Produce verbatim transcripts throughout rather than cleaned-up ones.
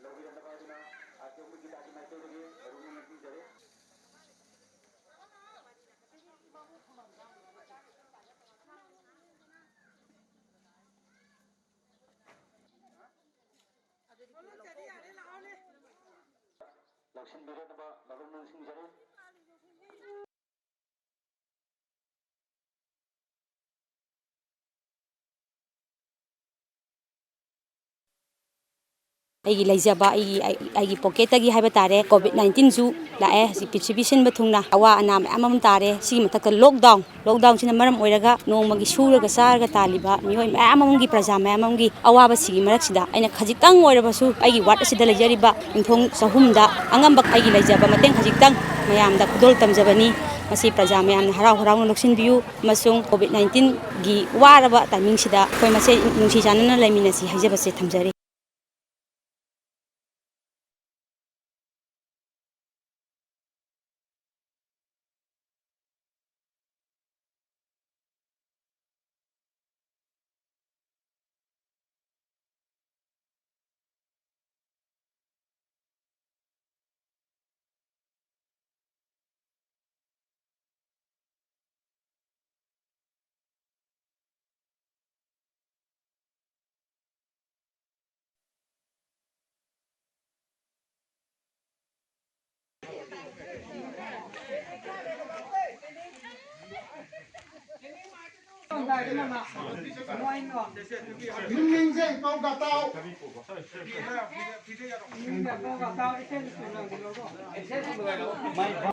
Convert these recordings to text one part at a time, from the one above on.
ꯂꯧꯕꯤꯔꯝꯂꯕ ꯑꯗꯨꯅ R T ꯑꯣ ꯃꯣꯏꯒꯤ ꯇꯥꯖꯤ ꯃꯥꯏꯀꯩꯗꯒꯤ ꯃꯔꯨꯞ ꯅꯤꯡꯁꯤꯡꯖꯔꯤ꯫ ꯂꯧꯁꯤꯟꯕꯤꯔꯛꯅꯕ ꯃꯔꯨꯞ ꯅꯤꯡꯁꯤꯡꯖꯔꯤ꯫ ꯑꯩꯒꯤ ꯂꯩꯖꯕ, ꯑꯩꯒꯤ, ꯑꯩ-, ꯑꯩꯒꯤ ꯄꯣꯀꯦꯠꯇꯒꯤ ꯍꯥꯏꯕ ꯇꯥꯔꯦ, ꯀꯣꯚꯤꯗ ꯅꯥꯏꯟꯇꯤꯟꯁꯨ ꯂꯥꯛꯑꯦ꯫ ꯍꯧꯖꯤꯛ ꯄ꯭ꯔꯤꯊꯤꯕꯤ ꯁꯤꯟꯕ ꯊꯨꯡꯅ ꯑꯋꯥ ꯑꯅꯥ ꯃꯌꯥꯝ ꯑꯃ ꯇꯥꯔꯦ꯫ ꯁꯤꯒꯤ ꯃꯊꯛꯇ ꯂꯣꯛꯗꯥꯎꯟ, ꯂꯣꯛꯗꯥꯎꯟꯁꯤꯅ ꯃꯔꯝ ꯑꯣꯏꯔꯒ ꯅꯣꯡꯃꯒꯤ ꯁꯨꯔꯒ ꯆꯥꯔꯒ ꯇꯥꯜꯂꯤꯕ ꯃꯤꯑꯣꯏ ꯃꯌꯥꯝ ꯑꯃꯒꯤ, ꯄ꯭ꯔꯖꯥ ꯃꯌꯥꯝ ꯑꯃꯒꯤ ꯑꯋꯥꯕꯁꯤꯒꯤ ꯃꯔꯛꯁꯤꯗ ꯑꯩꯅ ꯈꯖꯤꯛꯇꯪ ꯑꯣꯏꯔꯕꯁꯨ ꯑꯩꯒꯤ ꯋꯥꯔꯗ ꯑꯁꯤꯗ ꯂꯩꯖꯔꯤꯕ ꯌꯨꯝꯊꯣꯡ ꯆꯍꯨꯝꯗ ꯑꯉꯝꯕ ꯑꯩꯒꯤ ꯂꯩꯖꯕ ꯃꯇꯦꯡ ꯈꯖꯤꯛꯇꯪ ꯃꯌꯥꯝꯗ ꯈꯨꯗꯣꯜ ꯇꯝꯖꯕꯅꯤ꯫ ꯃꯁꯤ ꯄ꯭ꯔꯖꯥ ꯃꯌꯥꯝꯅ ꯍꯔꯥꯎ ꯍꯔꯥꯎꯅ ꯂꯧꯁꯤꯟꯕꯤꯌꯨ ꯑꯃꯁꯨꯡ ꯀꯣꯚꯤꯗ ꯅꯥꯏꯟꯇꯤꯟꯒꯤ ꯋꯥꯔꯕ ꯇꯥꯏꯃꯤꯡꯁꯤꯗ ꯑꯩꯈꯣꯏ ꯃꯁꯦꯟ ꯅꯨꯡꯁꯤ ꯆꯥꯟꯅꯅ ꯂꯩꯃꯤꯟꯅꯁꯤ ꯍꯥꯏꯖꯕꯁꯦ ꯊꯝꯖꯔꯤ꯫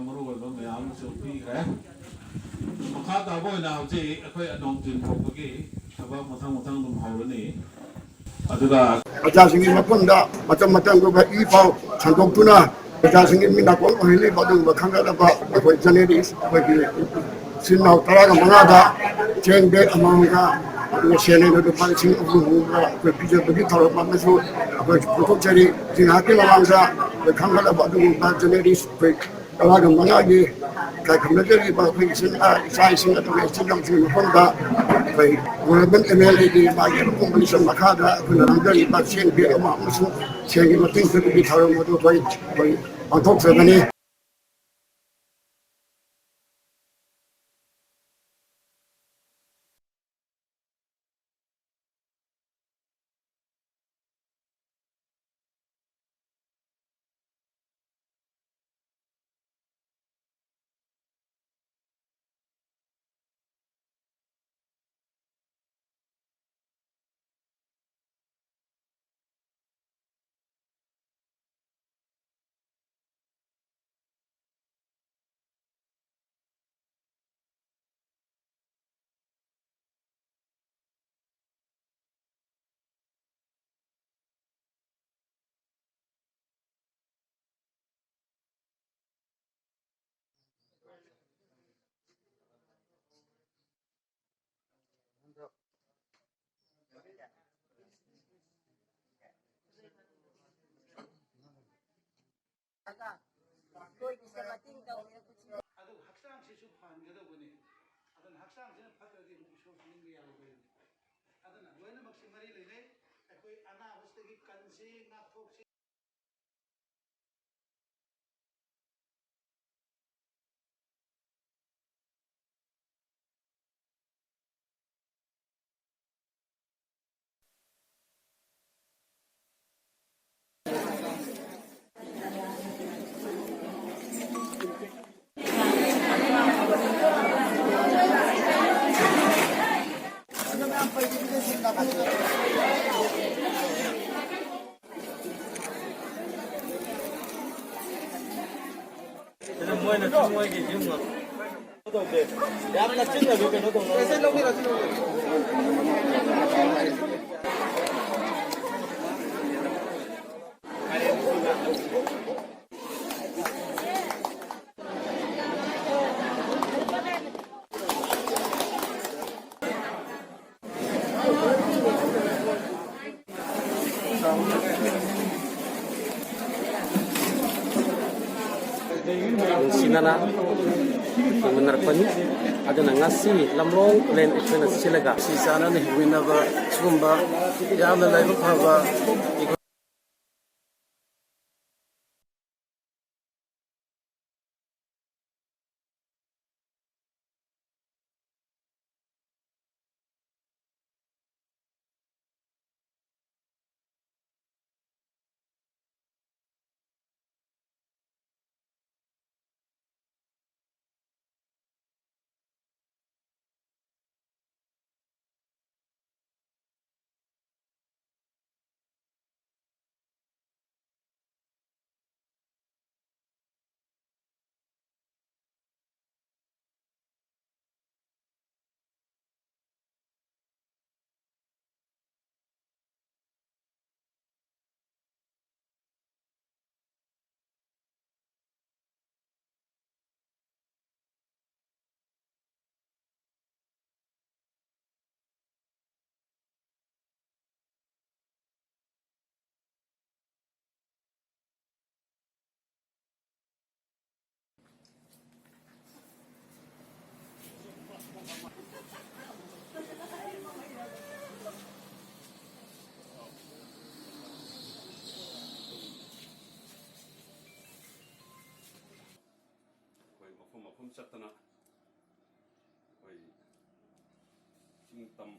ꯃꯔꯨꯑꯣꯏꯕ ꯃꯌꯥꯝ ꯑꯃꯁꯨ ꯄꯤꯈ꯭ꯔꯦ꯫ ꯃꯈꯥ ꯇꯥꯕ ꯑꯣꯏꯅ ꯍꯧꯖꯤꯛ ꯑꯩꯈꯣꯏ ꯅꯣꯡ ꯆꯤꯟ ꯊꯣꯛꯄꯒꯤ ꯊꯕꯛ ꯃꯊꯪ ꯃꯊꯪ ꯑꯗꯨꯝ ꯍꯧꯔꯅꯤ꯫ ꯑꯗꯨꯒ ꯄ꯭ꯔꯖꯥꯁꯤꯡꯒꯤ ꯃꯐꯝꯗ ꯃꯇꯝ ꯃꯇꯝꯒꯤ ꯑꯣꯏꯕ ꯏ ꯄꯥꯎ ꯁꯟꯗꯣꯛꯇꯨꯅ ꯄ꯭ꯔꯖꯥꯁꯤꯡꯒꯤ ꯃꯤ ꯅꯥꯀꯣꯡ ꯑꯣꯏꯍꯜꯂꯤꯕ ꯑꯗꯨꯒꯨꯝꯕ ꯈꯪꯒꯠꯅꯕ ꯑꯩꯈꯣꯏ ꯖꯔꯅꯦꯂꯤꯁ ꯑꯩꯈꯣꯏꯒꯤ ꯏꯆꯤꯟ ꯏꯅꯥꯎ ꯇꯔꯥꯒ ꯃꯉꯥꯗ ꯆꯦꯡ ꯕꯦꯒ ꯑꯃꯃꯝꯒ ꯑꯗꯨꯒ ꯁꯦꯜ ꯂꯦꯟꯗ ꯂꯨꯄꯥ ꯂꯤꯁꯤꯡ ꯑꯍꯨꯝ ꯑꯍꯨꯝꯒ ꯑꯩꯈꯣꯏ ꯄꯤꯖꯕꯒꯤ ꯊꯧꯔꯝ ꯑꯃꯁꯨ ꯑꯩꯈꯣꯏ ꯄꯥꯡꯊꯣꯛꯆꯔꯤ꯫ ꯁꯤ ꯉꯥꯏꯍꯥꯛꯀꯤ ꯃꯃꯥꯡꯗ ꯑꯩꯈꯣꯏ ꯈꯪꯒꯠꯅꯕ ꯑꯗꯨꯒꯨꯝꯕ ꯖꯔꯅꯦꯂꯤꯁ ꯑꯩꯈꯣꯏ ꯇꯔꯥꯒ ꯃꯉꯥꯒꯤ ꯏꯀꯥꯏ ꯈꯨꯝꯅꯖꯔꯤꯕ ꯑꯩꯈꯣꯏ ꯏꯆꯤꯟ, ꯏꯆꯥ ꯏꯁꯤꯡ ꯑꯗꯨꯒ ꯏꯆꯤꯟ ꯏꯅꯥꯎꯁꯤꯡꯒꯤ ꯃꯐꯝꯗ ꯑꯩꯈꯣꯏ ꯑꯦꯝ ꯑꯦꯜ ꯑꯦꯒꯤ ꯃꯥꯒꯤ ꯔꯤꯀꯣꯃꯦꯟꯗꯦꯁꯟ ꯃꯈꯥꯗ ꯑꯩꯈꯣꯏꯅ ꯅꯝꯖꯔꯤꯕ ꯆꯦꯡ ꯕꯦꯒ ꯑꯃ ꯑꯃꯁꯨꯡ ꯁꯦꯟꯒꯤ ꯃꯇꯦꯡ ꯄꯤꯕꯒꯤ ꯊꯧꯔꯝ ꯑꯗꯨ ꯑꯩꯈꯣꯏ, ꯑꯩꯈꯣꯏ ꯄꯥꯡꯊꯣꯛꯆꯒꯅꯤ꯫ ꯑꯗꯨ ꯍꯛꯆꯥꯡꯁꯤꯁꯨ ꯐꯍꯟꯒꯗꯧꯕꯅꯤ꯫ ꯑꯗꯨꯅ ꯍꯛꯆꯥꯡꯁꯤꯅ ꯐꯠꯇ꯭ꯔꯗꯤ ꯑꯃꯨꯛ ꯏꯁꯣꯔꯁꯨ ꯅꯤꯡꯕ ꯌꯥꯔꯣꯏꯗꯣꯏꯅꯤ꯫ ꯑꯗꯨꯅ ꯂꯣꯏꯅꯃꯛꯁꯤ ꯃꯔꯤ ꯂꯩꯅꯩ꯫ ꯑꯩꯈꯣꯏ ꯑꯅꯥꯕꯁꯤꯗꯒꯤ ꯀꯟꯁꯤ, ꯉꯥꯛꯊꯣꯛꯁꯤ꯫ ꯁꯤꯗ ꯃꯣꯏꯅ ꯃꯣꯏꯒꯤ ꯌꯨꯝ ꯉꯝ-, ꯀꯩꯅꯣ ꯇꯧꯗꯦ꯫ ꯌꯥꯝꯅ ꯆꯤꯟꯅꯁꯨ ꯀꯩꯅꯣ ꯇꯧꯅꯕ꯫ ꯅꯨꯡꯁꯤꯅꯅ ꯌꯦꯡꯃꯤꯟꯅꯔꯛꯄꯅꯤ꯫ ꯑꯗꯨꯅ ꯉꯁꯤ ꯂꯝꯂꯣꯡ ꯄ꯭ꯂꯦꯟ ꯑꯩꯈꯣꯏꯅ ꯁꯤꯜꯂꯒ ꯁꯤ ꯆꯥꯟꯅꯅ ꯍꯤꯡꯃꯤꯟꯅꯕ ꯁꯤꯒꯨꯝꯕ ꯌꯥꯝꯅ ꯂꯥꯏꯕꯛ ꯐꯕ ꯑꯩꯈꯣꯏ ꯑꯩꯈꯣꯏ ꯃꯐꯝ ꯃꯐꯝ ꯆꯠꯇꯅ ꯑꯩꯈꯣꯏ ꯆꯤꯡ ꯇꯝ,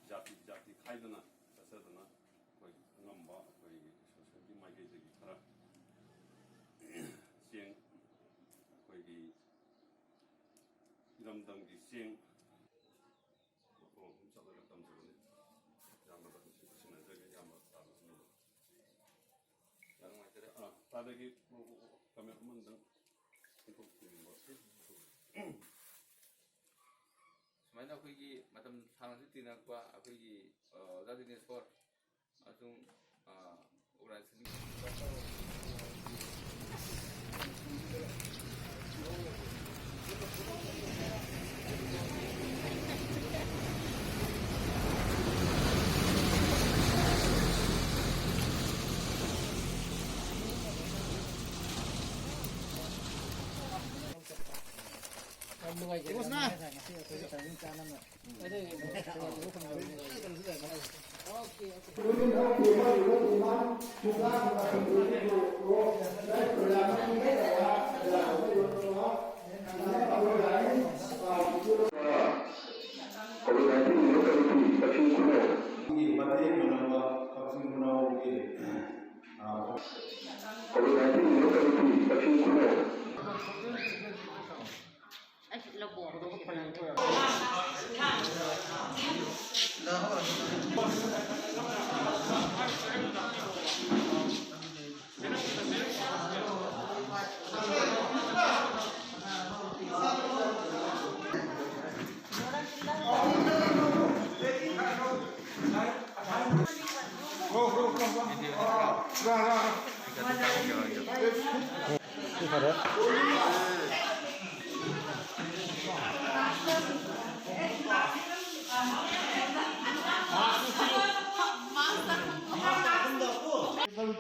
ꯖꯥꯇꯤ ꯖꯥꯇꯤ ꯈꯥꯏꯗꯅ ꯆꯠꯆꯗꯅ ꯑꯩꯈꯣꯏ ꯑꯉꯝꯕ ꯑꯩꯈꯣꯏꯒꯤ ꯁꯣꯁꯥꯏꯇꯤ ꯃꯥꯏꯀꯩꯗꯒꯤ ꯈꯔ ꯆꯦꯡ, ꯑꯩꯈꯣꯏꯒꯤ ꯏꯔꯝꯗꯝꯒꯤ ꯆꯦꯡ ꯃꯐꯝ ꯃꯐꯝ ꯆꯠꯂꯒ ꯇꯝꯖꯕꯅꯤ꯫ ꯏꯌꯥꯝꯕꯗ ꯃꯁꯤ ꯁꯤꯟꯅꯖꯔꯒꯦ, ꯏꯌꯥꯝꯕ ꯇꯥꯕ ꯐꯪꯅꯕ꯫ ꯌꯥꯝ ꯅꯨꯡꯉꯥꯏꯖꯔꯦ꯫ ꯑꯥ, ꯇꯥꯗꯒꯤ ꯀꯃꯦꯟ ꯑꯃ ꯑꯝꯇꯪ ꯄꯤꯊꯣꯛꯄꯤꯅꯤꯡꯕ꯫ ꯁꯨꯃꯥꯏꯅ ꯑꯩꯈꯣꯏꯒꯤ ꯃꯇꯝ ꯁꯥꯡꯅꯁꯨ ꯇꯤꯟꯅꯔꯛꯄ ꯑꯩꯈꯣꯏꯒꯤ, ꯑ, ꯑꯣꯖꯥ ꯗꯤꯅꯦꯁꯣꯔ ꯑꯃꯁꯨꯡ, ꯑ, organization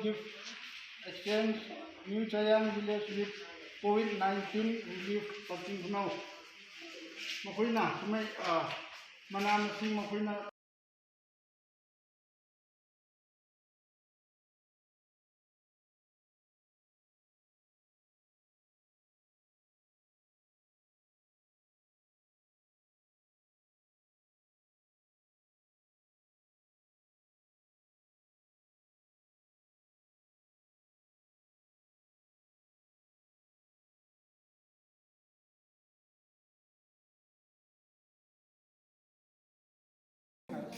Gift exchange, New Chayang village with COVID nineteen relief Kachin Khunao. ꯃꯈꯣꯏꯅ ꯀꯨꯝꯍꯩ, ꯑ, ꯃꯅꯥ ꯃꯁꯤꯡ ꯃꯈꯣꯏꯅ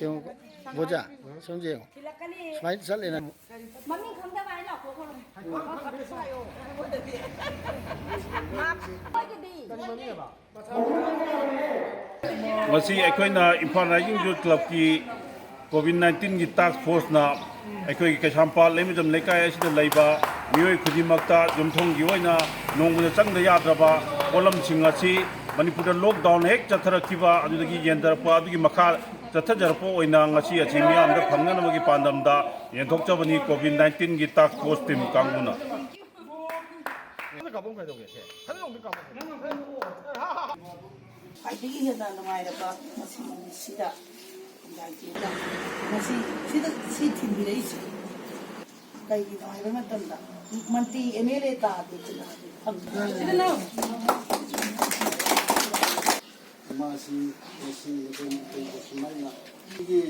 ꯌꯦꯡꯉꯨ, ꯕꯣꯖꯥ, ꯁꯣꯝꯗ ꯌꯦꯡꯉꯨ꯫ ꯁꯨꯃꯥꯏꯅ ꯆꯠꯂꯦꯅ꯫ ꯃꯃꯤꯡ ꯈꯪꯗꯕ ꯍꯥꯏꯅ ꯂꯥꯎꯊꯣꯛꯈ꯭ꯔꯣ꯫ ꯃꯣꯏꯒꯤꯗꯤ꯫ ꯉꯁꯤ ꯑꯩꯈꯣꯏꯅ ꯏꯝꯐꯥꯜ ꯔꯥꯏꯖꯤꯡ ꯌꯨꯠ ꯀ꯭ꯂꯕꯀꯤ ꯀꯣꯚꯤꯗ ꯅꯥꯏꯟꯇꯤꯟꯒꯤ ꯇꯥꯁꯛ ꯐꯣꯔꯁꯅ ꯑꯩꯈꯣꯏꯒꯤ ꯀꯩꯁꯥꯝꯄꯥꯠ ꯂꯩꯃꯖꯝ ꯂꯩꯀꯥꯏ ꯑꯁꯤꯗ ꯂꯩꯕ ꯃꯤꯑꯣꯏ ꯈꯨꯗꯤꯡꯃꯛꯇ ꯌꯨꯝꯊꯣꯡꯒꯤ ꯑꯣꯏꯅ ꯅꯣꯡꯃꯗ ꯆꯪꯗ ꯌꯥꯗ꯭ꯔꯕ ꯄꯣꯠꯂꯝꯁꯤꯡ ꯑꯁꯤ ꯃꯅꯤꯄꯨꯔꯗ ꯂꯣꯛꯗꯥꯎꯟ ꯍꯦꯛ ꯆꯠꯊꯔꯛꯈꯤꯕ ꯑꯗꯨꯗꯒꯤ ꯌꯦꯟꯊꯔꯛꯄ ꯑꯗꯨꯒꯤ ꯃꯈꯥ ꯆꯠꯊꯖꯔꯛꯄ ꯑꯣꯏꯅ ꯉꯁꯤ ꯑꯁꯤ ꯃꯤꯌꯥꯝꯗ ꯐꯪꯅꯅꯕꯒꯤ ꯄꯥꯟꯗꯝꯗ ꯌꯦꯟꯊꯣꯛꯆꯕꯅꯤ ꯀꯣꯚꯤꯗ ꯅꯥꯏꯟꯇꯤꯟꯒꯤ ꯇꯥꯁꯛ ꯐꯣꯔꯁ ꯇꯤꯝ ꯀꯥꯡꯕꯨꯅ꯫ ꯀꯥꯞꯄꯝ ꯀꯩꯗꯧꯒꯦ? ꯁꯦ, ꯍꯟꯗꯛ ꯑꯃꯨꯛꯇ ꯀꯥꯞꯄꯝ꯫ ꯈ꯭ꯋꯥꯏꯗꯒꯤ ꯍꯦꯟꯅ ꯅꯨꯡꯉꯥꯏꯔꯕ ꯉꯁꯤ ꯅꯨꯃꯤꯠꯁꯤꯗ ꯉꯁꯤ ꯁꯤꯗ ꯁꯤ ꯊꯤꯟꯕꯤꯔꯛꯏꯁꯦ ꯀꯩꯒꯤꯅꯣ ꯍꯥꯏꯕ ꯃꯇꯝꯗ ꯃꯟꯇ꯭ꯔꯤ ꯑꯦꯝ ꯑꯦꯜ ꯑꯦ ꯇꯥꯗꯦꯗꯅ ꯐꯪꯗ꯭ꯔꯦ꯫ ꯃꯥꯁꯤ ꯉꯁꯤ ꯑꯩꯈꯣꯏ ꯃꯩꯇꯩꯗ ꯁꯨꯃꯥꯏꯅ ꯑꯩꯒꯤ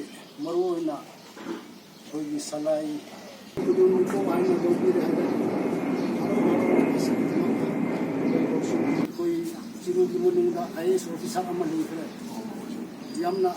ꯃꯔꯨꯑꯣꯏꯅ ꯑꯩꯈꯣꯏꯒꯤ ꯁꯂꯥꯏ ꯈꯨꯗꯤꯡꯃꯛꯄꯨ ꯍꯥꯏꯅ ꯂꯧꯕꯤꯔꯦ ꯍꯥꯏꯕ ꯑꯩꯈꯣꯏ ꯆꯤꯔꯨꯒꯤ ꯃꯅꯨꯡꯗ ꯑꯥꯏ ꯑꯦꯁ ꯑꯣꯐꯤꯁꯥꯔ ꯑꯃ ꯂꯩꯈ꯭ꯔꯦ꯫ ꯌꯥꯝꯅ